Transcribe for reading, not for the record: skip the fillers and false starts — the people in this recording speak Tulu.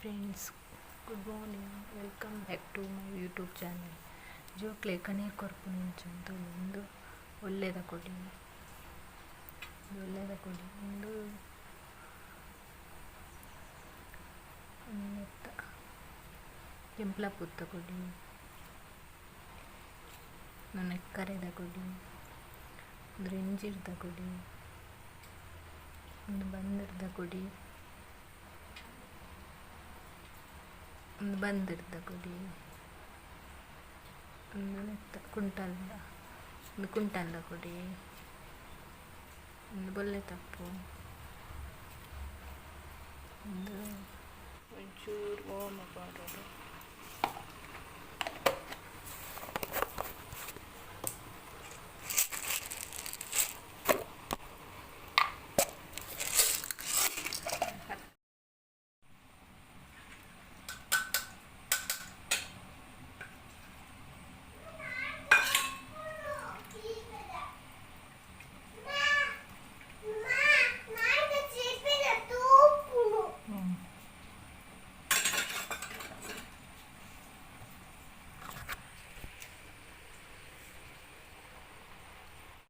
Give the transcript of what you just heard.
Friends, good morning, welcome back to my YouTube channel. ಜೋಕ್ಲೆಗ್ ಕಣೀರ್ ಕೊರ್ಪುನ ಎಂಚ ತೂಲೆ. ಉಂದು ಒಲ್ಲೆದ ಕೊಡಿ, ಒಲ್ಲೆದ ಕೊಡಿ. ಉಂದು ನೆತ್ತ ಕೆಂಪ್ಲ ಪೂತ ಕೊಡಿ, ಉಂದು ನೆಕ್ಕರೆದ ಕೊಡಿ, ಉಂದು ರೆಂಜಿರ್ದ ಕೊಡಿ, ಉಂದು ಬಂದರ್ದ ಕೊಡಿ, ಉಂದು ಬಂದರ್ದ ಕೊಡಿ, ಉಂದು ನೆತ್ತ ಕುಂಟಲ್ದ, ಉಂದು ಕುಂಟಲ್ದ ಕೊಡಿ, ಉಂದು ಬೊಲ್ಲೆ ತಪ್ಪು. ಉಂದು ಒಂಚೂರು ಓಮ ಪಾಡೊಡು.